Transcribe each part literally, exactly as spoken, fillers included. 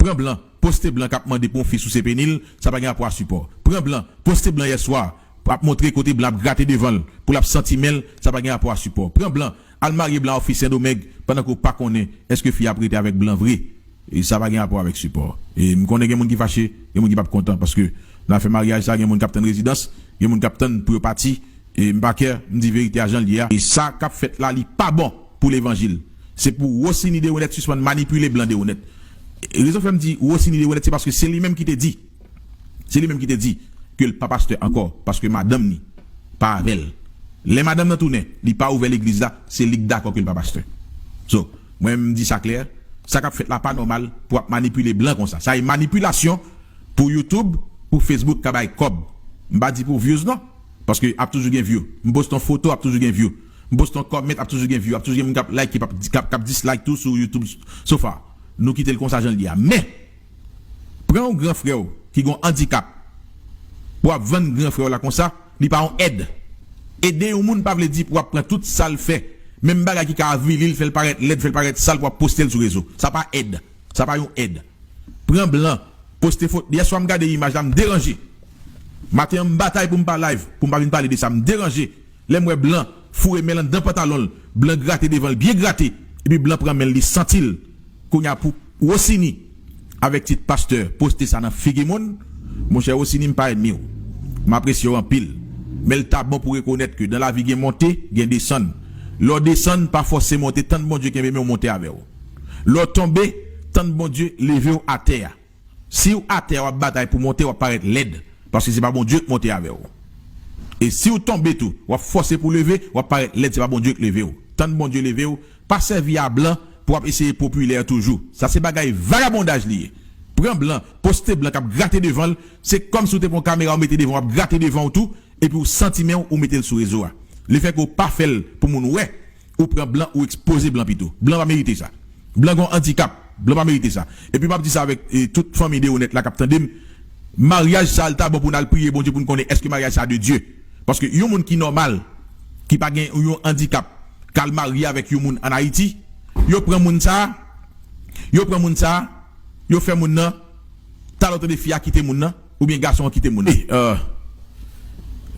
Pran blan, poste blan k ap mande pou yon fi souse peni l, sa pa gen rapò a sipò. Pran blan, poste blan yèswa, ap montre kote blan ap grate devan l, pou l ap santi men l, sa pa gen rapò a sipò. Pran blan, al marye blan a yon fi Sendomeng, pandan ke w pa konnen èske fi a ap rete avèk blan vre. E sa pa gen rapò avèk sipò. E m konnen gen moun ki fache, gen moun ki p ap kontan, paske nan afè maryaj sa, gen moun k ap tann rezidans, gen moun k ap tann pou yo pati. E m pa kè, m di verite a jan l ye a. E sa k ap fèt la, li pa bon pou levanjil. Se pou Rosiny Deronette sispann manipile blan Deronette. Rezon fè m di Rosiny Deronette, se paske se li menm ki te di. Se li menm ki te di ke l pa pastè ankò, paske madanm ni pa avè l. Lè madanm nan tounen, li pa ouvè legliz la, se li k dakò ke l pa pastè. So, mwen m di sa klè, sa k ap fèt la pa nòmal pou ap manipile blan konsa. Sa e manipilasyon pou YouTube, pou Facebook ka bay kòb. M pa di pou views non, paske ap toujou gen view. M poste yon foto, ap toujou gen view. M poste yon comment, ap toujou gen view. Ap toujou gen moun k ap like, k ap, k ap, k ap dislike tou sou YouTube so far. Nou kite l konsa jan l ye a. Men, pran yon gran frè w ki gen yon andikap, pou w ap vann gran frè w la konsa, li pa yon èd. Ede yon moun pa vle di pou w ap pran tout sa l fè, menm bagay ki ka avili l, fè l parèt lèd, fè l parèt sal, pou w ap poste l sou rezo. Sa pa èd. Sa pa yon èd. Pran blan, poste foto. Yèswa m gade imaj la, m deranje. Maten an m batay pou m pa live, pou m pa vin pale de sa, m deranje. Lè m wè blan foure men l anndan pantalon l, blan grate devan l, byen grate, epi blan pran men l, li santi l. Kounye a pou Rosiny avèk tit pastè poste sa nan figi moun, monchè Rosiny, m pa ènmi w. M apresye w anpil. Men l ta bon pou rekonèt ke nan lavi gen monte, gen desann. Lè w desann, pa fòse monte, tann Bondye kenbe men w monte avè w. Lè w tonbe, tann Bondye leve w atè a. Si w atè a w ap batay pou monte, w ap parèt lèd, paske se pa Bondye k monte avè w. E si w tonbe tou, w ap fòse pou leve, w ap parèt lèd, se pa Bondye k leve w. Tann Bondye leve w, pa sèvi a blan pou w ap eseye popilè toujou. Sa se bagay vagabondaj li ye. Pran blan, poste blan k ap grate devan l, se kòmsi w te pran yon kamera w mete devan w ap grate devan w tou, epi w santi men w, ou mete l sou rezo a. Lefètke w pa fè l pou moun wè, ou pran blan, ou ekspoze blan pito. Blan pa merite sa. Blan gen yon andikap. Blan pa merite sa. Epi m ap di sa avèk, e, tout fanmi Deronette la k ap tande m. Maryaj sa a, l ta bon pou n al priye Bondye pou n konnen èske maryaj sa a de Dye. Paske yon moun ki nòmal, ki pa gen yon andikap, k al marye avèk yon moun ann Ayiti, yo pran moun sa a, yo pran moun sa a, yo fè moun nan, talè w tande fi a kite moun nan, oubyen gason an kite moun nan. E, euh,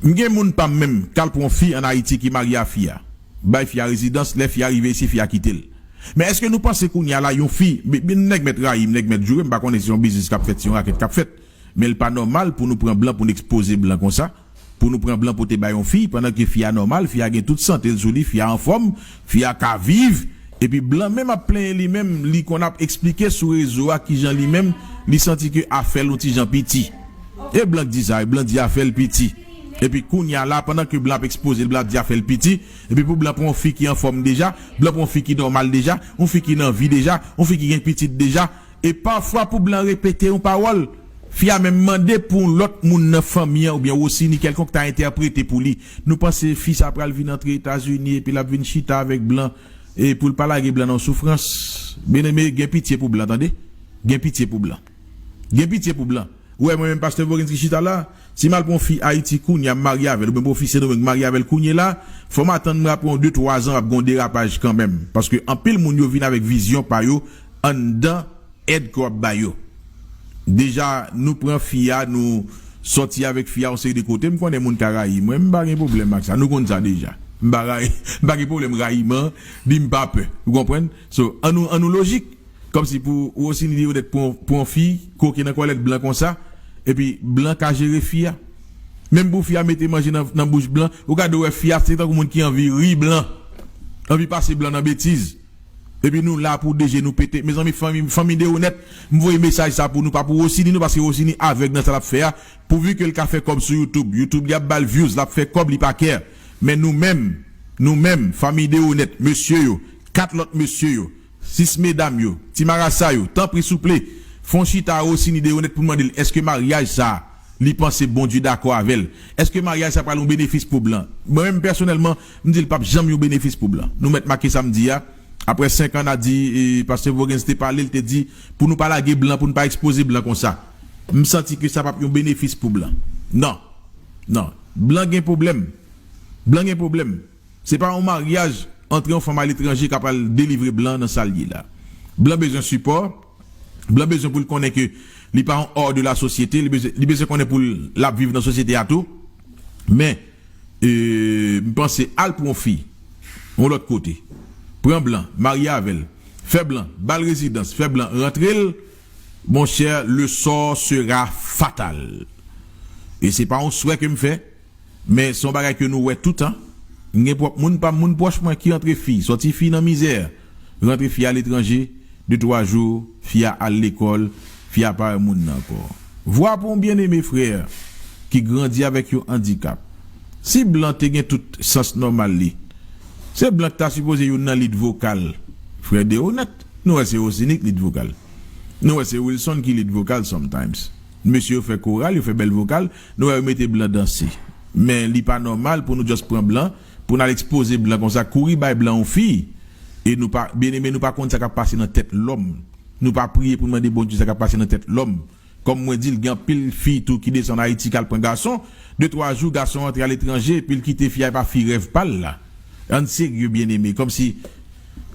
m gen moun pa m menm k al pran yon fi ann Ayiti ki marye a fi a. Bay fi a rezidans, lè fi a rive isi, fi a kite l. Men èske nou panse kounye a la, yon fi, bi-, bi-, nèg mèt rayi m, nèg mèt joure m, m pa konnen si se yon biznis k ap fèt, si se yon rakèt k ap fèt. Men l pa nòmal pou nou pran blan, pou n ekspoze blan konsa, pou nou pran blan pote bay yon fi, pandan ke fi a nòmal, fi a gen tout sante l sou li, fi a anfòm, fi a ka viv, epi blan menm ap plenyen li menm, li konn ap eksplike sou rezo a kijan li menm, li santi ke afè l yon ti jan piti. E blan k di sa, e blan di afè l piti. Epi kounye a la, pandan ke blan ap ekspoze l, blan ap di afè l piti, epi pou blan pran yon fi ki anfòm deja, blan pran yon fi ki nòmal deja, yon fi ki nan vi deja, yon fi ki gen pitit deja, e pafwa pou blan repete yon pawòl, fi a menm mande pou yon lòt moun nan fanmi an oubyen Rosiny kèlkonk ta entèprete pou li. Nou panse fi sa pral vin antre Etazini epi l ap vin chita avèk blan, e pou l pa lage blan nan soufrans. Byeneme, gen pitye pou blan, tande. Gen pitye pou blan. Gen pitye pou blan. Ou wè mwen menm pastè Voguens ki chita la, si m al pran yon fi Ayiti kounye a, m marye avè l, oubyen pran yon fi Sendomeng, m marye avè l kounye la, fò m atann m rapè yon de twa zan, ap gen yon derapaj kanmenm. Paske anpil moun yo vin avèk vizyon pa yo anndan èd ke w ap ba yo. Deja, nou pran fi a, nou sòti avèk fi a yon seri de kote, m konnen moun ka rayi mwen, m pa gen pwoblèm ak sa, nou konn sa deja. M pa rayi, m pa gen pwoblèm rayiman, ni m pa pè. Ou konprann? So, ann nou, ann nou lojik. Kòmsi pou Rosiny Deronette pran, pran fi, koke nan kòlèt blan konsa, epi blan ka jere fi a. Menm pou fi a mete manje nan, nan bouch blan, ou gade w wè fi a, se tankou moun ki anvi ri blan, anvi pase blan nan betiz. Epi nou la pou de je nou pete. Mezanmi, fanmi, fanmi Deronette, m voye mesaj sa pou nou, pa pou Rosiny non, paske Rosiny avèg nan sa l ap fè a. Pouvi ke l ka fè kòb sou YouTube. YouTube li ap ba l views, l ap fè kòb, li pa kè. Men nou menm, nou menm, fanmi Deronette, mesye yo, kat lòt mesye yo, sis medam yo, ti marasa yo, tanpri souple, fè yon chita a Rosiny Deronette pou n mande l èske maryaj sa a, li panse Bondye dakò avè l. Èske maryaj sa pral yon benefis pou blan? Mwen menm pèsonèlman, m di l p ap janm yon benefis pou blan. Nou mèt make sa m di a. Aprè senk an, n a di, e, pastè Voguens te pale, l te di, pou nou pa lage blan, pou n pa ekspoze blan konsa. M santi ke sa p ap yon benefis pou blan. Non. Non. Blan gen pwoblèm. Blan gen pwoblèm. Se pa yon maryaj antre yon fanm aletranje k ap al delivre blan nan sa l ye la. Blan bezwen sipò. Blan bezwen pou l konnen ke li pa yon hors de la société, li bezwen, li bezwen konnen pou l ap viv nan sosyete a tou. Men, e, m panse al pran yon fi, yon lòt kote. Pran blan, marye avè l. Fè blan, ba l rezidans, fè blan, rantre l, monchè, le sort sera fatal. E se pa yon swè ke m fè, men se yon bagay ke nou wè toutan. M gen pwòp moun pa m, moun pwòch mwen ki rantre fi, sòti fi nan mizè, rantre fi aletranje, de twa jou, fi a al lekòl, fi a pa wè moun nan ankò. Vwa pou yon byeneme frè ki grandi avèk yon andikap. Si blan te gen tout sans nòmal li, se blan ki ta sipoze youn nan lead vokal. Frè Deonat, nou wè se Rosiny ki lead vokal. Nou wè se Wilson ki lead vokal sometimes. Mesye yo fè koral, yo fè bèl vokal, nou wè yo mete blan danse. Men li pa nòmal pou nou just pran blan, pou n al ekspoze blan konsa, kouri bay blan yon fi. E nou pa, byeneme, nou pa konn sa k ap pase nan tèt lòm. Nou pa priye pou n mande Bondye sa k ap pase nan tèt lòm. Kòm mwen di l, gen anpil fi tou ki desann Ayiti k al pran gason. De twa jou, gason antre aletranje, epi l kite fi a, e pa fi rèv pa l la. Ann serye, byeneme. Kòmsi,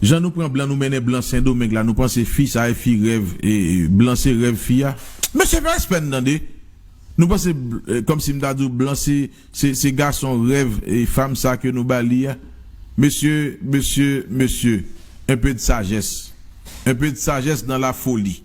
jan nou pran blan, nou mennen blan Sendomeng la, nou panse fi sa e fi rèv, e, e, blan se rèv fi a. Mesye, fè respè n tande. Nou panse, e, kòmsi m ta di w, blan se, se, se gason rèv, e, fanm sa ke nou ba li a. Mesye, mesye, mesye, un peu de sagesse. Un peu de sagesse dans la folie.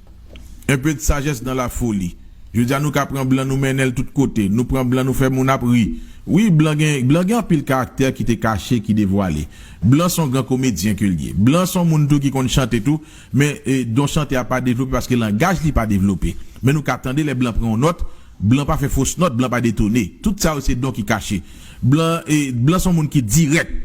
Un peu de sagesse dans la folie. Jodi a, nou ka pran blan, nou mennen l tout kote. Nou pran blan, nou fè moun ap ri. Wi, blan gen, blan gen anpil karaktè ki te kache, ki devwale. Blan se yon gran komedyen ke l ye. Blan se yon moun tou ki konn chante tou, men, e, don chante a pa devlope paske langaj li pa devlope. Men nou ka tande lè blan pran yon nòt, blan pa fè fos nòt, blan pa detone. Tout sa yo se don ki kache. Blan, e, blan se yon moun ki dirèk.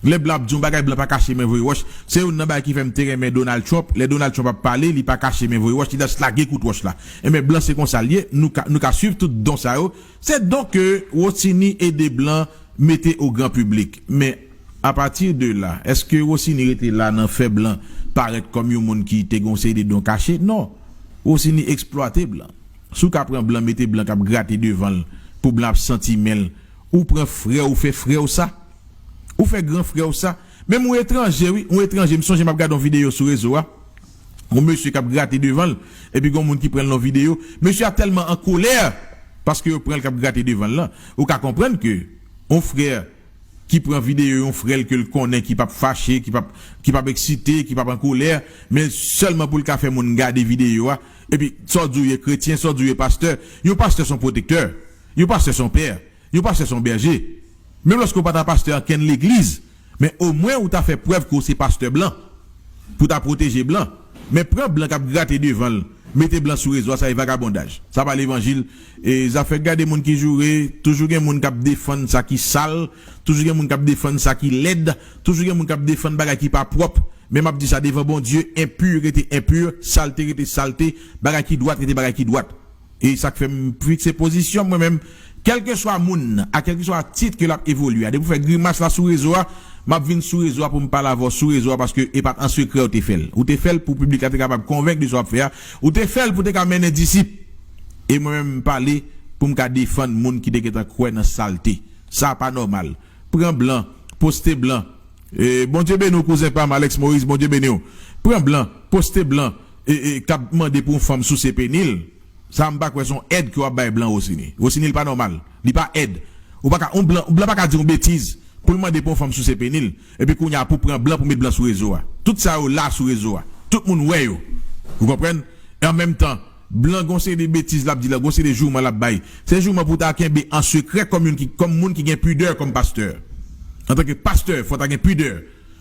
Lè blan ap di yon bagay, blan pa kache men voye wòch. Se youn nan bagay ki fè m te renmen Donald Trump. Lè Donald Trump ap pale, li pa kache men voye wòch, li just lage kout wòch la. Enben, blan se konsa l ye, nou ka, nou ka swiv tout don sa yo. Se don ke Rosiny ede blan mete o gran piblik. Men, apati de la, èske Rosiny rete la nan fè blan parèt kòm yon moun ki te gen yon seri de don kache? Non. Rosiny eksplwate blan. Si w ka pran blan, mete blan k ap grate devan l, pou blan ap santi men l, ou pran frè w, ou fè frè w sa. Ou fè gran frè w sa. Menm yon etranje, wi, yon etranje, m sonje m ap gade yon videyo sou rezo a. Yon mesye k ap grate devan l, epi gen yon moun ki pran l nan videyo. Mesye a tèlman an kolè, paske yo pran l k ap grate devan l lan. Ou ka konprann ke yon frè ki pran videyo yon frè l ke l konnen ki p ap fache, ki p ap, ki p ap eksite, ki p ap an kolè, men sèlman pou l ka fè moun gade videyo a. Epi, sa w di w ye kretyen, sa w di w ye pastè. Yon pastè se yon pwotektè. Yon pastè se yon pè. Yon pastè se yon bèje. Menm lòske w pa ta pastè ankenn legliz, men omwen ou ta fè prèv ke w se pastè blan. Pou ta pwoteje blan. Men pran blan k ap grate devan l, mete blan sou rezo a, sa e vagabondaj. Sa pa levanjil. E zafè gade moun ki joure, toujou gen moun k ap defann sa ki sal, toujou gen moun k ap defann sa ki lèd, toujou gen moun k ap defann bagay ki pa pwòp. Men m ap di sa devan Bondye, enpi rete enpi, salte rete salte, bagay ki dwat rete bagay ki dwat. E sa k fè m fikse pozisyon m, mwen menm, kèlkeswa moun nan, a kèlkeswa tit ke l ap evolye a, depi w fè grimas la sou rezo a, m ap vin sou rezo a pou m pale avè w sou rezo a, paske e pa t an sekrè w te fè l. Ou te fè l pou piblik la te kapab konvenk de sa w ap fè a. Ou te fè l pou w te ka mennen disip. E mwen menm, m pale pou m ka defann moun ki te gentan kwè nan salte. Sa pa nòmal. Pran blan, poste blan. E, Bondye beni w, kouzen pa m, Alex Moïse, Bondye beni w. Pran blan, poste blan, e, e, k ap mande pou yon fanm souse peni l. Sa m pa kwè se yon èd ke w ap bay blan Rosiny. Rosiny, li pa nòmal. Li pa èd. Ou pa ka, yon blan, yon blan pa ka di yon betiz pou l mande pou yon fanm souse peni l. Epi kounye a pou pran blan pou met blan sou rezo a. Tout sa yo la sou rezo a. Tout moun wè yo. Ou konprann? E an menm tan, blan gon seri de betiz l ap di la, gon seri de jouman l ap bay. Se jouman pou w ta kenbe an sekrè kòm youn ki, kòm moun ki gen pidè kòm pastè. Antanke pastè, fò w ta gen pidè.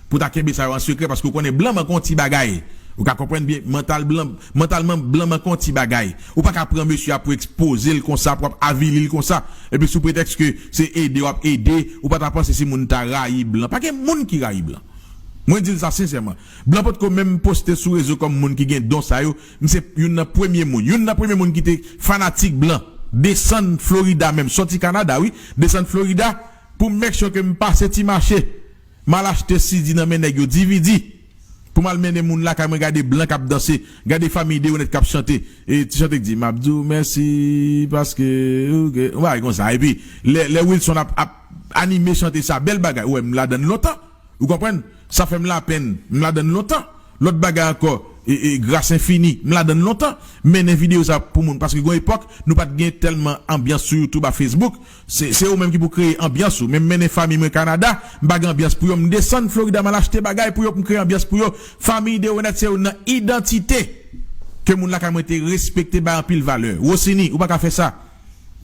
Pou ta kenbe sa yo an sekrè, paske w konnen blan manke yon ti bagay. Ou ka konprann byen, mantal blan, mantalman blan manke yon ti bagay. Ou pa ka pran mesye a pou ekspoze l konsa, pou ap avili l konsa. Epi sou pretèks ke se ede w ap ede, ou pa ta panse si moun ta rayi blan. Pa gen moun ki rayi blan. Mwen di l sa sensèman. Blan potko menm poste sou rezo kòm moun ki gen don sa yo. M se youn nan premye moun. Youn nan premye moun ki te fanatik blan. Desann Florida menm. Sòti Kanada, wi. Desann Florida pou make sure ke m pase ti mache. M al achte C D nan men nèg yo, D V D. Pou m al mennen moun lakay mwen gade blan k ap danse, gade fanmi Deonèt k ap chante. E ti chante k di, "M ap di w mèsi paske ou gen," yon bagay konsa. Epi, lè, lè Wilson ap, ap anime chante sa, bèl bagay. Ou wè, m ladann lontan. Ou konprann? Sa fè m lapenn. M ladann lontan. Lòt bagay ankò, e, e, Gras Enfini, m ladann lontan, mennen videyo sa pou moun, paske gon epòk, nou pa t gen tèlman anbyans sou YouTube ak Facebook, se, se ou menm ki pou kreye anbyans ou, men m mennen fanmi mwen Kanada, m pa gen anbyans pou yo, m desann Florida, m al achte bagay pou yo, pou m kreye anbyans pou yo, fanmi Deronette se youn nan idantite ke moun lakay mwen te respekte, bay anpil valè. Rosini, ou pa ka fè sa.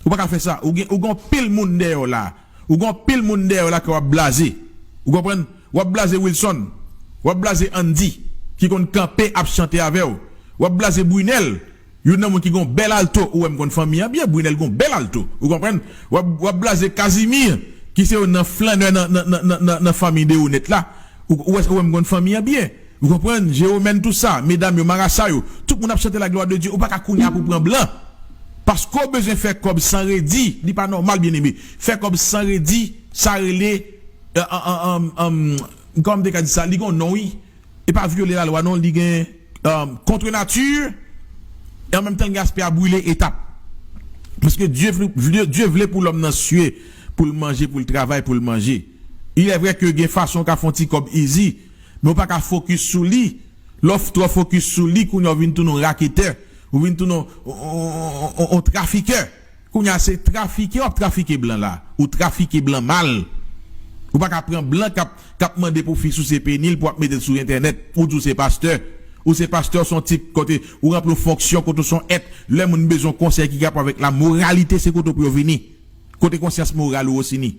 Ou pa ka fè sa. Ou gen, ou gen anpil moun dèyè w la. Ou gen anpil moun dèyè w la ke w ap blaze. Ou konprann? W ap blaze Wilson. W ap blaze Andy, ki konn kanpe ap chante avè w. W ap blaze Brunel, youn nan moun ki gen yon bèl alto. Ou wè m konn fanmi an byen, Brunel gen yon bèl alto. Ou konprann? W ap, w ap blaze Casimir, ki se youn nan flannè nan, nan, nan, nan, nan, nan fanmi Deronette la. Ou, ou wè, ou wè m konn fanmi an byen. Ou konprann? Jeromène, tou sa, medam yo, marasa yo, tout moun ap chante la gloire de Dieu. Ou pa ka kounye a pou pran blan. Paske w bezwen fè kòb san redi, li pa nòmal, byeneme. Fè kòb san redi, sa rele, euh, euh, euh, euh, euh, kòman m te ka di sa? Li gen yon non, wi. E pa vyole lalwa, non, li gen, euh, contre nature, e an menm tan, li gen aspè a brile etap. Paske Dye vle, Dye, Dye vle pou lòm nan sye, pou l manje, pou l travay, pou l manje. Il est vrai ke gen fason w ka fè yon ti kòb easy, men w pa ka fokis sou li. Lè w twò fokis sou li, kounye a w vin tounen yon raketè, ou vin tounen yon, yon, yon, yon, yon trafikè. Kounye a se trafike w ap trafike blan la. Ou trafike blan mal. Ou pa ka pran blan k ap, k ap mande pou fi souse peni l pou w ap mete l sou entènèt. Ou di w se pastè. Ou se pastè, w se yon tip kote ou ranpli yon fonksyon, kote w se yon èt. Lè moun bezwen yon konsèy ki rapò avèk lamoralite, se kote w pou yo vini. Kote konsyans moral ou, Rosini?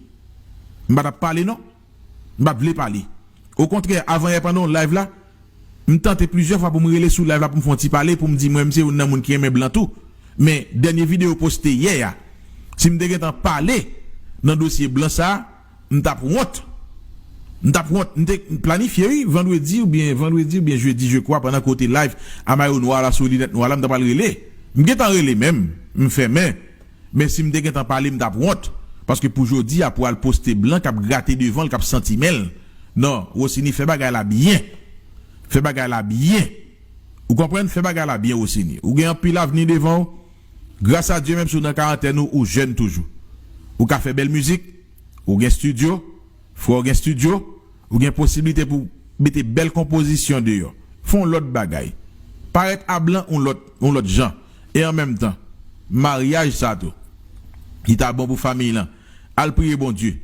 M pa t ap pale, non. M pa t vle pale. Okontrè, avanyè pandan yon live la, m tante plizyè fwa pou m rele sou live la pou m fè yon ti pale, pou m di mwen, m se youn nan moun ki renmen blan tou. Men, dènye videyo poste yè a, si m te gentan pale nan dosye blan sa a, m t ap wont. M t ap wont. M te planifye, wi, vandredi oubyen, vandredi oubyen jedi, je crois, pandan kote live a mayo nwa la, sou linèt nwa la, m ta pral rele. M gentan rele menm, m fèmen. Men si m te gentan pale, m t ap wont. Paske pou jodi a, pou al poste blan k ap grate devan l, k ap santi men l. Non, Rosini, fè bagay la byen. Fè bagay la byen. Ou konprann? Fè bagay la byen, Rosini. Ou gen anpil avni devan w. Gras a Dye, menm si w nan karantèn ou, ou jèn toujou. Ou ka fè bèl mizik. Ou gen estidyo. Frè w gen estidyo. Ou gen posiblite pou mete bèl konpozisyon deyò. Fè yon lòt bagay. Parèt a blan yon lòt, yon lòt jan. E an menm tan, maryaj sa tou, li ta bon pou fanmiy lan. Al priye Bondye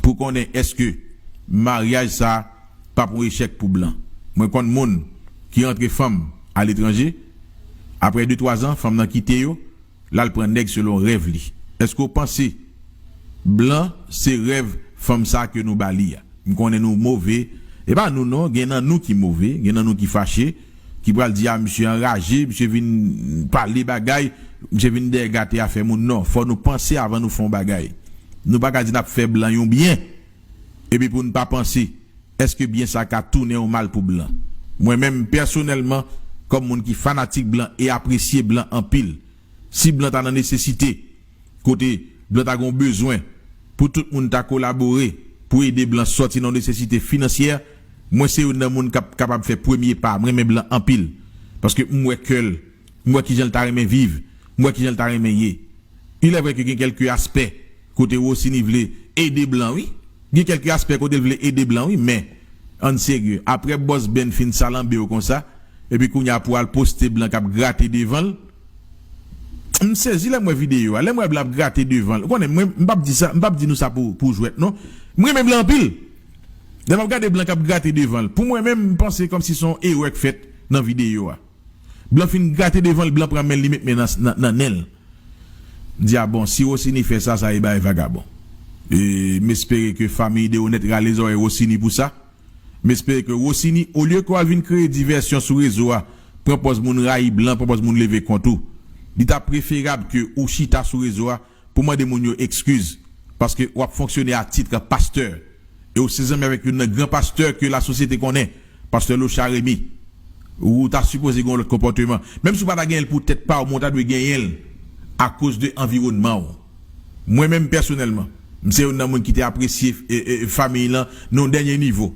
pou konnen èske maryaj sa p ap yon echèk pou blan. Mwen konn moun ki rantre fanm aletranje, apre de twa zan, fanm nan kite yo, l al pran nèg selon rèv li. Èske w panse blan se rèv fanm sa ke nou ba li a? M konnen nou move. E pa nou non, gen nan nou ki move, gen nan nou ki fache, ki pral di, a, misye anraje, misye vin pale bagay, misye vin dèyè gate afè moun. Non, fò nou panse avan nou fè yon bagay. Nou pa ka di n ap fè blan yon byen, epi pou n pa panse, èske byen sa ka tounen yon mal pou blan? Mwen menm, pèsonèlman, kòm moun ki fanatik blan e apresye blan anpil, si blan ta nan nesesite, kote blan ta gen yon bezwen pou tout moun ta kolabore pou ede blan sòti nan nesesite finansyè, mwen se youn nan moun k ap kapab fè premye pa. M renmen blan anpil. Paske m wè kè l, m wè kijan l ta renmen viv, m wè kijan l ta renmen ye. Il est vrai ke gen kèlke aspè kote Rosini vle ede blan, wi. Gen kèlke aspè kote l vle ede blan, wi, men ann serye. Apre Bòs Ben fin salanbe yo konsa, epi kounye a pou al poste blan k ap grate devan l, m sezi lè m wè videyo a. Lè m wè blan ap grate devan l. Ou konnen, mwen, m p ap di sa, m p ap di nou sa pou, pou jwèt, non. M renmen blan anpil. Lè m ap gade blan k ap grate devan l, pou mwen menm, m panse kòmsi se yon erè k fèt nan videyo a. Blan fin grate devan l, blan pran men l, li met men nan, nan, nan nen l. M di, a bon, si Rosini fè sa, sa e bagay vagabon. E m espere ke fanmiy Deronette rale zòrèy Rosini pou sa. M espere ke Rosini, olye ke w al vin kreye divèsyon sou rezo a, pran pòz moun rayi blan, pran pòz moun leve kont ou, li ta preferab ke ou chita sou rezo a pou mande moun yo ekskiz, paske w ap fonksyone a tit pastè, e w se zanmi avèk youn nan gran pastè ke lasosyete konnen, pastè Locha Remy. Ou ta sipoze gen yon lòt konpòteman. Menm si w pa ta genyen l pou tèt pa w, men w ta dwe genyen l akoz de anviwònman w. Mwen menm pèsonèlman, m se youn nan moun ki te apresye, e, e, fanmiy lan nan yon dènye nivo.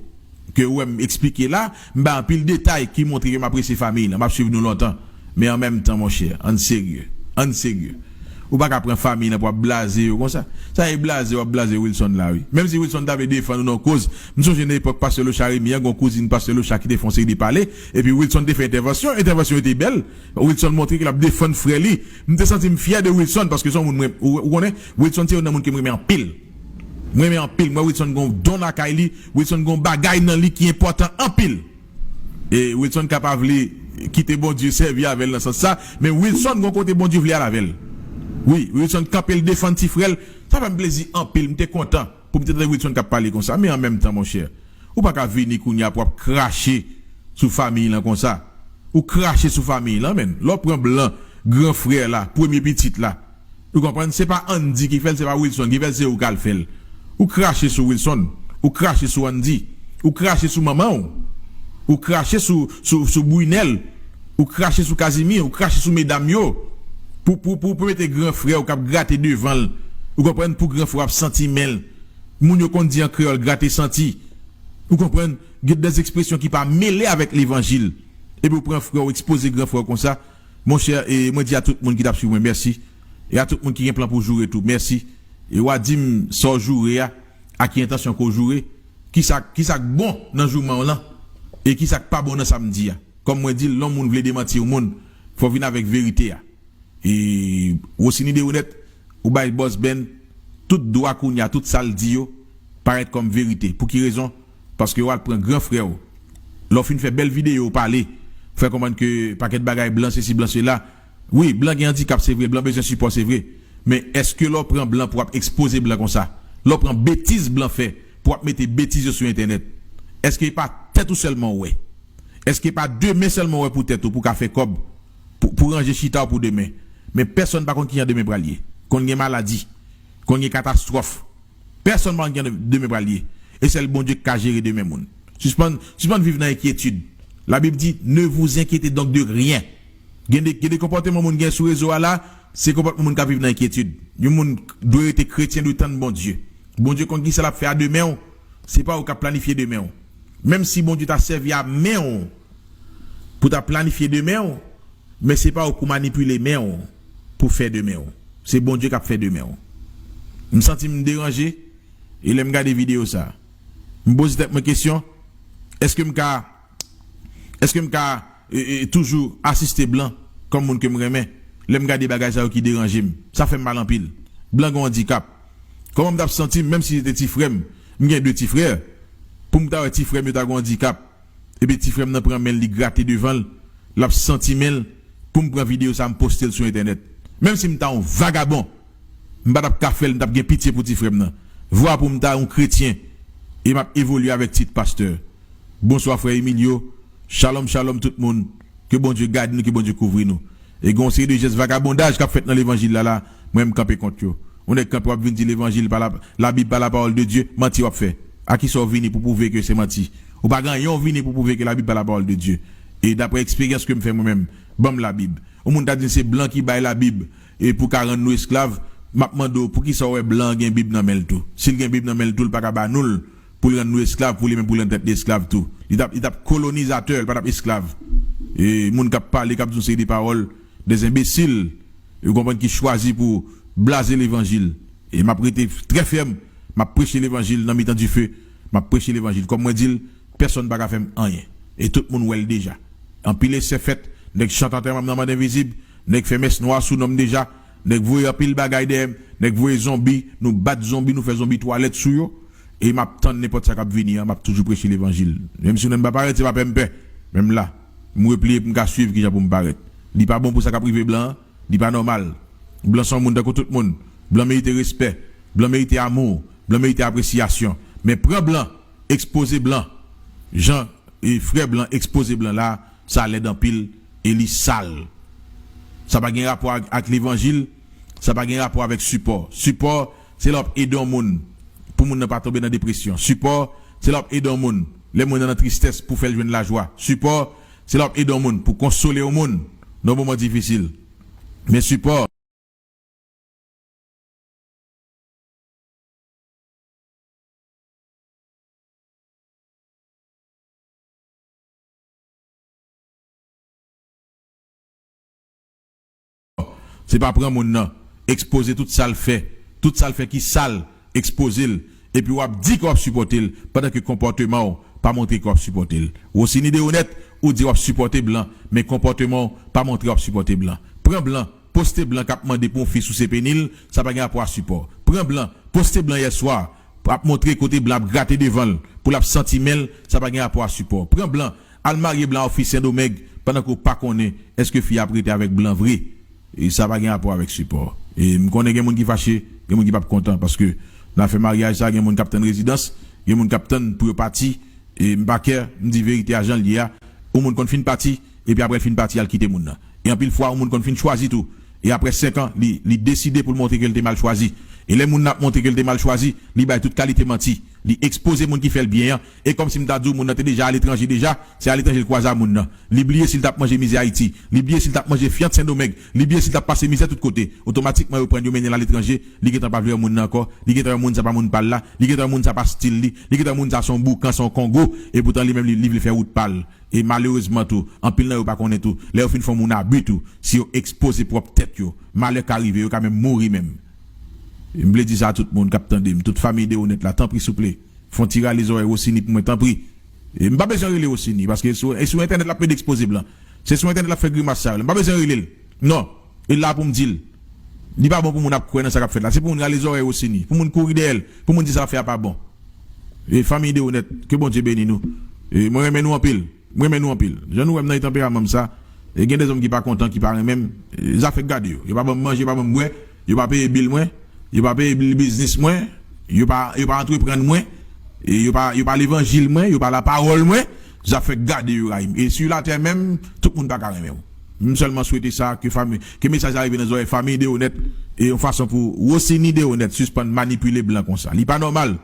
Ke ou wè m eksplike la, m bay anpil detay ki montre ke m apresye fanmiy lan. M ap swiv nou lontan. Men an menm tan, monchè, ann serye. Ann serye. Ou pa ka pran fanmiy lan pou ap blaze yo konsa. Sa e blaze w ap blaze Wilson la wi. Menm si Wilson ta vle defann ou nan koz, m sonje nan epòk pastè Locha Remy an, gon kouzin pastè Locha ki te fè yon seri de pale, epi Wilson te fè entèvansyon, entèvansyon yo te bèl. Wilson montre ke l ap defann frè li. M te santi m fyè de Wilson paske se yon moun mwen, ou, ou konnen, Wilson se youn nan moun ke m renmen anpil. M renmen anpil. M wè Wilson gon don lakay li, Wilson gon bagay nan li ki enpòtan anpil. E Wilson ka pa vle kite Bondye sèvi avè l nan sans sa, men Wilson gon kote Bondye vle al avè l. Wi, Wilson kanpe l defann ti frè l, sa fè m plezi anpil, m te kontan pou m te tande Wilson k ap pale konsa. Men an menm tan, monchè, ou pa ka vini kounye a pou w ap krache sou fanmiy lan konsa. Ou krache sou fanmiy lan, menn. Lè w pran blan, gran frè la, premye pitit la, ou konprann? Se pa Andy ki fè l, se pa Wilson ki fè l, se ou k al fè l. Ou krache sou Wilson, ou krache sou Andy, ou krache sou manman w, ou krache sou, sou, sou Brunel, ou krache sou Casimir, ou krache sou medam yo. Pou, pou, pou, pou mete gran frè w k ap grate devan l, ou konprann, pou gran frè w ap santi men l. Moun yo konn di an kreyòl, grate santi. Ou konprann? Gen de ekspresyon ki pa mele avèk levanjil. Epi w pran frè w, ekspoze gran frè w konsa. Monchè, e mwen di a tout moun ki t ap swiv mwen, mèsi. E a tout moun ki gen plan pou joure tou, mèsi. E w a di m sa w joure a, a ki entansyon ke w joure, kisa, kisa k bon nan jouman w lan, e kisa k pa bon nan sa m di a. Kòm mwen di l, lè yon moun vle demanti yon moun, fò w vin avèk verite a. E Rosiny Deronette, ou bay Boss Ben tout dwa kounye a, tout sa l di yo parèt kòm verite. Pou ki rezon? Paske w al pran gran frè w. Lè w fin fè bèl videyo, w pale, w fè konprann ke pakèt bagay blan, sesi, blan, sela. Wi, blan gen andikap, se vre, blan bezwen sipò, se vre. Men èske lè w pran blan pou w ap ekspoze blan konsa? Lè w pran betiz blan fè pou w ap mete betiz yo sou entènèt, èske e pa tèt ou sèlman w wè? Èske e pa demen sèlman w wè pou tèt ou, pou w ka fè kòb, pou, pou ranje chita w pou demen? Men pèsonn pa konn kijan demen pral ye. Konn gen maladi, konn gen katastwòf. Pèsonn pa konn kijan demen pral ye. E sèl Bondye ki ka jere demen moun. Sispann, sispann viv nan enkyetid. Labib di, ne vous inquiétez donc de rien. Gen de, gen de konpòteman moun gen sou rezo a la, se konpòteman moun k ap viv nan enkyetid. Yon moun dwe rete kretyen, dwe tann Bondye. Bondye konn kisa l ap fè a demen w, se pa ou k ap planifye demen w. Menm si Bondye ta sèvi a men w pou ta planifye demen w, men se pa ou pou manipile men w pou fè demen w. Se Bondye k ap fè demen w. M santi m deranje, e lè m gade videyo sa, m poze tèt mwen kesyon, èske m ka, èske m ka, e, e, toujou asiste blan kòm moun ke m renmen, lè m gade bagay sa yo ki deranje m? Sa fè m mal anpil. Blan gen yon andikap. Kòman m t ap santi m, menm si se te ti frè m, m gen de ti frè, pou m ta wè ti frè m yo ta gen yon andikap, epi ti frè m nan pran men l, li grate devan l, l ap santi men l, pou m pran videyo sa, m poste l sou entènèt. Menm si m ta yon vagabon, m pa t ap ka fè l, m t ap gen pitye pou ti frè m nan. Vwa pou m ta yon kretyen, e m ap evolye avèk tit pastè. Bonswa, frè Emilio. Shalom, shalom, tout moun. Ke Bondye gade nou, ke Bondye kouvri nou. E gen yon seri de jès vagabondaj k ap fèt nan levanjil la, la, mwen, m kanpe kont yo. Yon nèg kanpe w ap vin di levanjil pa la, Labib pa la pawòl de Dye, manti w ap fè. A kisa w vini pou pwouve ke se manti? Ou pa gen anyen w vini pou pwouve ke Labib pa la pawòl de Dye. E daprè eksperyans ke m fè mwen menm, ban m Labib. Yon moun ta di m se blan ki bay Labib e pou ka rann nou esklav, m ap mande w poukisa w wè blan an gen Bib nan men l tou? Si l gen Bib nan men l tou, l pa ka ba nou l pou l rann nou esklav, pou li menm pou l rann tèt li esklav tou. Li t ap, li t ap kolonizatè, li pa t ap esklav. E moun k ap pale, k ap di yon seri de pawòl, des enbesil, ou konprann, ki chwazi pou blaze levanjil. E m ap rete trè fèm, m ap preche levanjil nan mitan dife, m ap preche levanjil. Kòm mwen di l, pèsonn pa ka fè m anyen. E tout moun wè l deja. Anpil esè fèt, nèg chante antèman m nan mòn envizib, nèg fè mès nwa sou non m deja, nèg voye anpil bagay dèyè m, nèg voye zonbi, nou bat zonbi, nou fè zonbi twalèt sou yo. E m ap tann nenpòt sa k ap vini an, m ap toujou preche levanjil. Menm si w wè m pa parèt, se pa pè m pè. Men m la. M repliye pou m ka swiv kijan pou m parèt. Li pa bon pou sa k ap rive blan an, li pa nòmal. Blan se yon moun tankou tout moun. Blan merite respè. Blan merite amou. Blan merite apresyasyon. Men pran blan, ekspoze blan. Jan e frè blan ekspoze blan la, sa lèd anpil e li sal. Sa pa gen rapò ak, ak levanjil, sa pa gen rapò avèk sipò. Sipò, se lè w ap ede yon moun pou moun nan pa tonbe nan depresyon. Sipò, se lè w ap ede yon moun lè moun nan nan tristès pou fè l jwenn lajwa. Sipò, se lè w ap ede yon moun pou konsole yon moun nan yon moman difisil. Men sipò. Se pa pran moun nan. ekspoze tout sa l fè, tout sa l fè ki sal, ekspoze l, epi w ap di ke w ap sipòte l, pandan ke konpòteman w pa montre ke w ap sipòte l. Rosiny Deronette, ou di w ap sipòte blan, men konpòteman w pa montre w ap sipòte blan. Pran blan, poste blan k ap mande pou yon fi souse peni l, sa pa gen rapò a sipò. Pran blan, poste blan yèswa, ap montre kote blan ap grate devan l, pou l ap santi men l, sa pa gen rapò a sipò. Pran blan, al marye blan a yon fi Sendomeng, pandan ke w pa konnen èske fi a ap rete avèk blan vre. E sa pa gen rapò avèk sipò. E m konnen gen moun ki fache, gen moun ki p ap kontan, paske nan afè maryaj sa, gen moun k ap tann rezidans, gen moun k ap tann pou yo pati. E m pa kè, m di verite a jan l ye a. Yon moun konn fin pati, epi apre l fin pati, al kite moun nan. E anpil fwa, yon moun konn fin chwazi tou. E apre senk an, li, li deside pou l montre ke l te mal chwazi. E lè moun nan ap montre ke l te mal chwazi, li bay tout kalite manti. Li ekspoze moun ki fè l byen an. E kòmsi m ta di w, moun nan te deja aletranje deja, se aletranje l kwaze a moun nan. Li bliye si l t ap manje mizè Ayiti. Li bliye si l t ap manje fyant Sendomeng. Li bliye si l t ap pase mizè tout kote. Otomatikman, yo pran l, yo mennen l aletranje. Li gentan pa vle wè moun nan ankò. Li gentan wè moun sa pa moun pa l la. Li gentan wè moun sa pa stil li. Li gentan wè moun sa se yon boukan, se yon kongo. Epoutan, li menm, li, li vle fè wout pa l. E malerezman tou, anpil nan yo pa konnen tou, lè yo fin fè yon moun abi tou, si yo ekspoze pwòp tèt yo, malè ka rive, yo ka menm mouri menm. E m vle di sa a tout moun k ap tande m, tout fanmi Deronette la, tanpri, souple, fè yon ti rale zòrèy Rosiny pou mwen, tanpri. E m pa bezwen rele Rosiny, paske sou, e sou entènèt l ap plede ekspoze blan. Se sou entènèt l ap fè grimas sa yo la. M pa bezwen rele l. Non. E la pou m di l. Li pa bon pou moun ap kwè nan sa k ap fèt la. Se pou moun rale zòrèy Rosiny, pou moun kouri dèyè l, pou moun di sa l ap fè a pa bon. E fanmi Deronette, ke Bondye beni nou. E mwen renmen nou anpil. Mwen renmen nou anpil. Jan nou wè m nan e tanperaman m sa, e gen de zòm ki pa kontan, ki pa renmen m. E zafè k gade yo. Yo pa ban m manje, yo pa ban m bwè, yo pa peye bil mwen, yo pa peye bil biznis mwen, yo pa, yo pa antreprann mwen, e yo pa, yo pa levanjil mwen, yo pa lapawòl mwen. Zafè k gade yo rayi m. E si latè menm, tout moun pa ka renmen w. M sèlman swete sa, ke fanmi, ke mesaj la rive nan zòrèy fanmi Deronette, e yon fason pou Rosiny Deronette sispann manipile blan konsa. Li pa nòmal.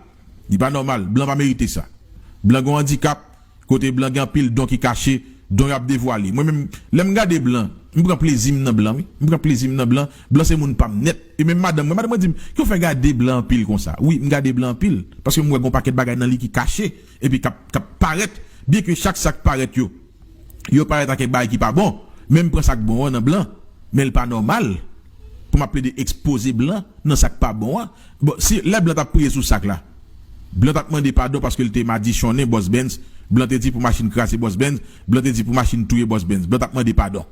Li pa nòmal. Blan pa merite sa. Blan gen yon andikap, kote blan gen anpil don ki kache, don y ap devwale. Mwen menm, lè m gade blan, m pran plezi m nan blan, wi. M pran plezi m nan blan. Blan se moun pa m nèt. E menm madanm mwen, madanm mwen di m, "Ki w fè gade blan anpil konsa?" Wi, m gade blan anpil, paske m wè gen yon pakèt bagay nan li ki kache, epi k ap, k ap parèt, byenke chak sa k parèt yo, yo parèt ak kèk bagay ki pa bon, men m pran sa k bon an nan blan, men l pa nòmal pou m ap plede ekspoze blan nan sa k pa bon an. Bon, si lè blan t ap priye sou sak la, blan t ap mande padon paske l te madichonnen Bòs Benz, blan te di pou machin kraze Bòs Benz, blan te di pou machin touye Bòs Benz, blan t ap mande padon.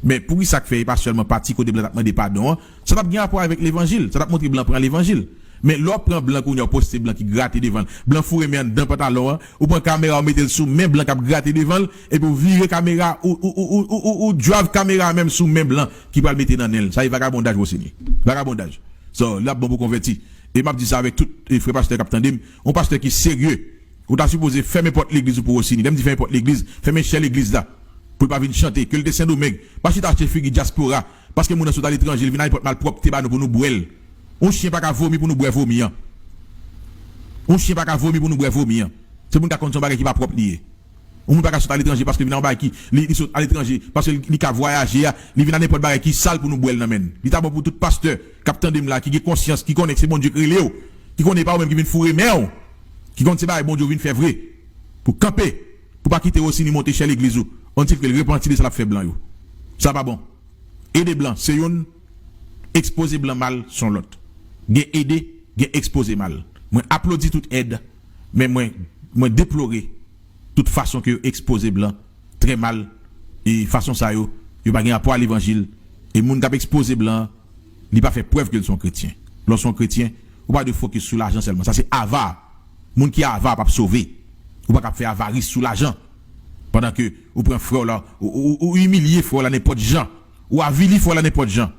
Men poukisa k fè e pa sèlman pati kote blan t ap mande padon an, sa t ap gen rapò avèk levanjil, sa t ap montre blan pran levanjil. Men lè w pran blan kounye a, w poste blan ki grate devan l, blan foure men anndan pantalon an, ou pran kamera w mete l sou men blan k ap grate devan l, epi w vire kamera, ou, ou, ou drive kamera menm sou men blan ki pral mete nan nen l. Sa e vagabondaj, Rosiny. Vagabondaj. So, l ap bon pou konvèti. E m ap di sa avèk tout, e, frè pastè k ap tande m, yon pastè ki serye. Ou ta sipoze fèmen pòt legliz ou pou Rosiny. Lè m di fèmen pòt legliz, fèmen chè legliz la. Pou l pa vin chante, ke l te Sendomeng. Pa chita achte figi dyaspora. Paske moun nan sot aletranje, li vin ak nenpòt malpwòpte ba nou pou nou bwè l. Yon chen pa ka vomi pou nou bwè vomi an. Yon chen pa ka vomi pou nou bwè vomi an. Se pou n ka konn se yon bagay ki pa pwòp li ye. Yon moun pa ka sot aletranje paske li vin ak yon bagay ki, li, li sot aletranje, paske li, li ka vwayaje a, li vin ak nenpòt bagay ki sal pou nou bwè l nan men l. Li ta bon pou tout pastè k ap tande m la, ki gen konsyans, ki konnen ke se Bondye k rele w, ki konnen e pa ou menm ki vin foure men w, ki konn se bagay Bondye w vin fè vre. Pou kanpe, pou pa kite Rosiny monte chè legliz ou. Ann silvouplè repanti de sa l ap fè blan yo. Sa pa bon. Ede blan se youn, ekspoze blan mal se yon lòt. Gen ede, gen ekspoze mal. Mwen aplodi tout èd, men mwen, mwen deplore tout fason ke yo ekspoze blan trè mal. E fason sa yo, yo pa gen rapò a levanjil. E moun k ap ekspoze blan an, li pa fè prèv ke l se yon kretyen. Lè w se yon kretyen, ou pa dwe fokis sou lajan sèlman. Sa se ava. Moun ki ava p ap sove. Ou pa ka ap fè avaris sou lajan. Pandan ke ou pran frè w la, ou, ou, ou, ou imilye frè w la nenpòt jan. Ou avili frè w la nenpòt jan.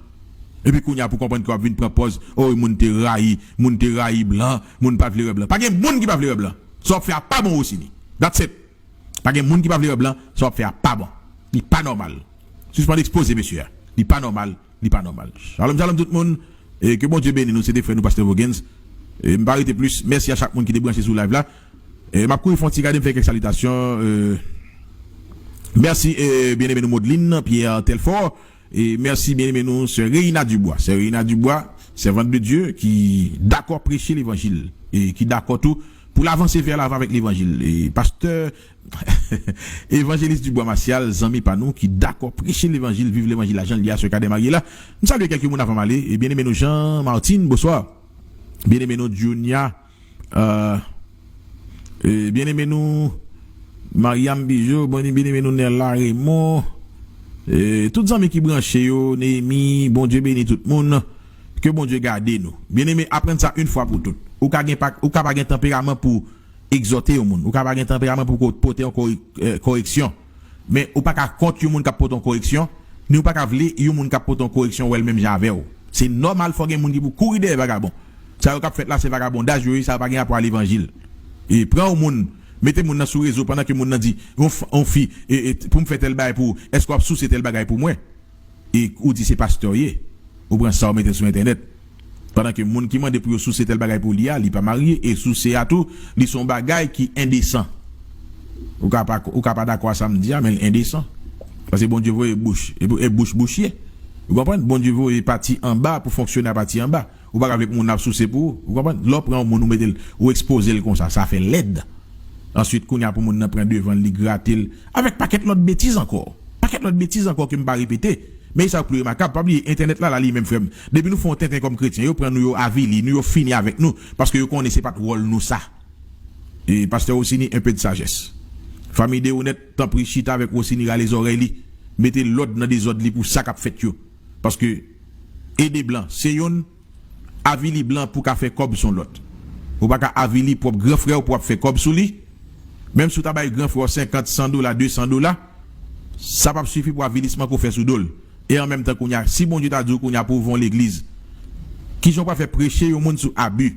Epi kounye a pou konprann ke w ap vin pran pòz, o, moun te rayi, moun te rayi blan, moun pa t vle wè blan. Pa gen moun ki pa vle wè blan. Sa w ap fè a pa bon, Rosiny. That's it. Pa gen moun ki pa vle wè blan, sa w ap fè a pa bon. Li pa nòmal. Sispann ekspoze mesye a. Li pa nòmal, li pa nòmal. Shalom, shalom tout moun. E ke Bondye beni nou, se te frè nou, pastè Voguens. E m pa rete plis. Mèsi a chak moun ki te branche sou live la. E m ap kouri fè yon ti gade, m fè kèk salitasyon. E, mèsi, e, byeneme nou Modeline Pierre Telfort. E mèsi byeneme nou sè Reina Dubois. Sè Reina Dubois, servante de Dieu, ki dakò preche levanjil. E ki dakò tou pou l avanse vè lavan avèk levanjil. E pastè Evanjelis Dubois Martial, zanmi pa nou ki dakò preche levanjil, viv levanjil la jan l ye a sou kadè marye la. M salye kèk moun avan m ale. E byeneme nou Jean Martin, bonswa. Byeneme nou Junia, euh, e byeneme nou Mariam Bijo, byeneme nou Nella Raymond, e tout zanmi ki branche yo, Neyemi, Bondye beni tout moun. Ke Bondye gade nou. Byeneme, aprann sa yon fwa pou tout. Ou ka gen pa, ou ka pa gen tanperaman pou egzòte yon moun. Ou ka pa gen tanperaman pou ko- pote yon kore- eh, koreksyon. Men ou pa ka kont yon moun k ap pote yon koreksyon, ni ou pa ka vle yon moun k ap pote yon koreksyon wè l menm jan avè w. Se nòmal, fò gen moun ki pou kouri dèyè vagabon. Sa yo k ap fèt la, se vagabondaj yo ye, sa yo pa gen rapò a levanjil. E pran yon moun, mete moun nan sou rezo pandan ke moun nan di, yon f- yon fi, e, e, pou m fè tèl bagay pou ou, èske w ap souse tèl bagay pou mwen? E ou di se pastè w ye, ou pran sa ou mete l sou entènèt. Pandan ke moun ki mande pou yo souse tèl bagay pou li a, li pa marye, e souse a tou, li se yon bagay ki endesan. Ou ka pa, ou ka pa dakò a sa m di a, men l endesan. Paske Bondye voye bouch, e, e bouch bouch ye. Ou konprann? Bondye voye pati anba pou fonksyone a pati anba. Ou pa ka vle pou moun nan ap souse pou ou. Ou konprann? Lè w pran yon moun, ou mete l, ou ekspoze l konsa, sa fè lèd. Answit, kounye a pou moun nan pran devan l, li grate l, avèk pakèt lòt betiz ankò. Pakèt lòt betiz ankò ke m pa repete. Men e sa k pi remakab, pa bliye, entènèt la, la li menm, frè m. Depi nou fè yon tenten kòm kretyen, yo pran nou, yo avili nou, yo fini avèk nou, paske yo konnen se pa t wòl nou sa. E pastè Rosini, un peu de sagesse. Fanmi Deronette, tanpri chita avèk Rosini, rale zòrèy li, mete lòd nan dezòd li pou sa k ap fèt yo. Paske ede blan se youn, avili blan pou ka fè kòb sou lòt. Ou pa ka avili pwòp gran frè w pou w ap fè kòb sou li. Menm si w ta bay gran frè w senkant, san dola, de san dola, sa p ap sifi pou avilisman ke w fè sou do l. E an menm tan kounye a, si Bondye ta di w kounye a pou w ouvri yon legliz, kijan w pral fè preche yon moun sou abi?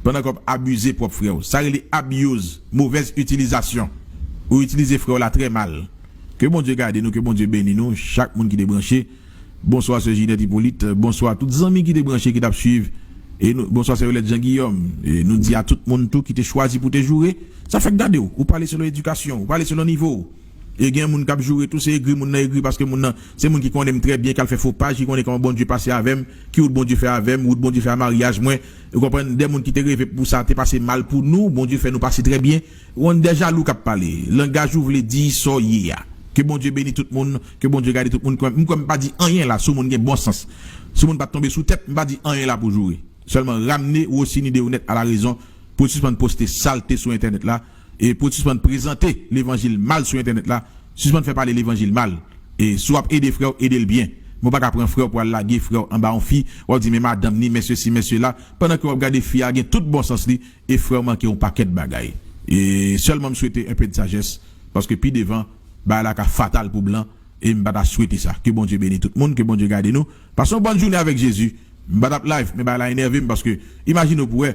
Pandan ke w ap abize pwòp frè w. Sa rele abuse, mauvaise utilisation. Ou itilize frè w la trè mal. Ke Bondye gade nou, ke Bondye beni nou, chak moun ki te branche. Bonswa sè Jinèt Ipolit, bonswa tout zanmi ki te branche, ki t ap swiv. E nou, bonswa sè Yolette Jean Guillaume. E nou di a tout moun tou ki te chwazi pou te joure, sa fèk gade w. Ou pale selon edikasyon w, ou pale selon nivo w. E gen moun k ap joure tou, se egri moun nan egri, paske moun nan, se moun ki konnen m trè byen, k al fè fo paj, ki konnen kòman Bondye pase avè m, ki wout Bondye fè avè m, wout Bondye fè a maryaj mwen. Ou konprann, de moun ki te reve pou sa te pase mal pou nou, Bondye fè nou pase trè byen. Ou konn de jalou k ap pale. Langaj ou vle di sa w ye a. Ke Bondye beni tout moun, ke Bondye gade tout moun. M kwè m pa di anyen la sou moun gen bon sans. Sou moun pa t tonbe sou tèt, m pa di anyen la pou joure. Sèlman ramne Rosini Deronette a la rezon pou l sispann poste salte sou entènèt la e pou l sispann prezante levanjil mal sou entènèt la, sispann fè pale levanjil mal. E si w ap ede frè w, ede l byen. Men w pa ka pran frè w pou al lage frè w anba yon fi, w ap di men madanm ni, men sesi, men sela, pandan ke w ap gade fi a gen tout bon sans li e frè w manke yon pakèt bagay. E sèlman m swete un peu de sagesse, paske pi devan, bagay la ka fatal pou blan, e m pa ta swete sa. Ke Bondye beni tout moun, ke Bondye gade nou. Pase yon bòn jounen avèk Jezi. M pa t ap live, men bagay la enève m paske imajine w pou wè,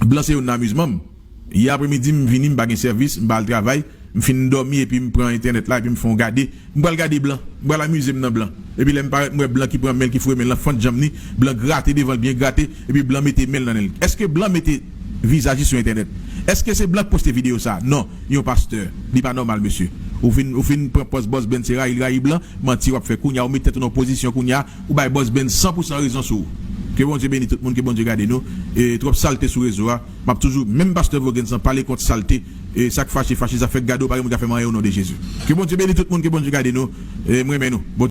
blan se youn nan amizman m. Yè apremidi, m vini, m pa gen sèvis, m pa al travay, m fin dòmi epi m pran entènèt la epi m fè yon gade. M pral gade blan, m pral amize m nan blan. Epi lè m parèt, m wè blan ki pran men l, ki foure men l nan fant janm ni, blan grate devan l, byen grate, epi blan mete men l nan nen l. Èske blan mete vizaj li sou entènèt? Èske se blan k poste videyo sa a? Non, yon pastè. Li pa nòmal, mesye. Ou fin, ou fin pran pòz Boss Ben se rayi l rayi blan, manti w ap fè. Kounye a, ou met tèt ou nan pozisyon kounye a, ou bay Boss Ben san pou san rezon sou ou. Ke Bondye beni tout moun, ke Bondye gade nou. E twòp salte sou rezo a. M ap toujou, menm pastè Voguens lan pale kont salte. E sa k fache, fache, sa fèk gade w, pa gen moun k ap fè m anyen o non de Jezi. Ke Bondye beni tout moun, ke Bondye gade nou. E m renmen nou.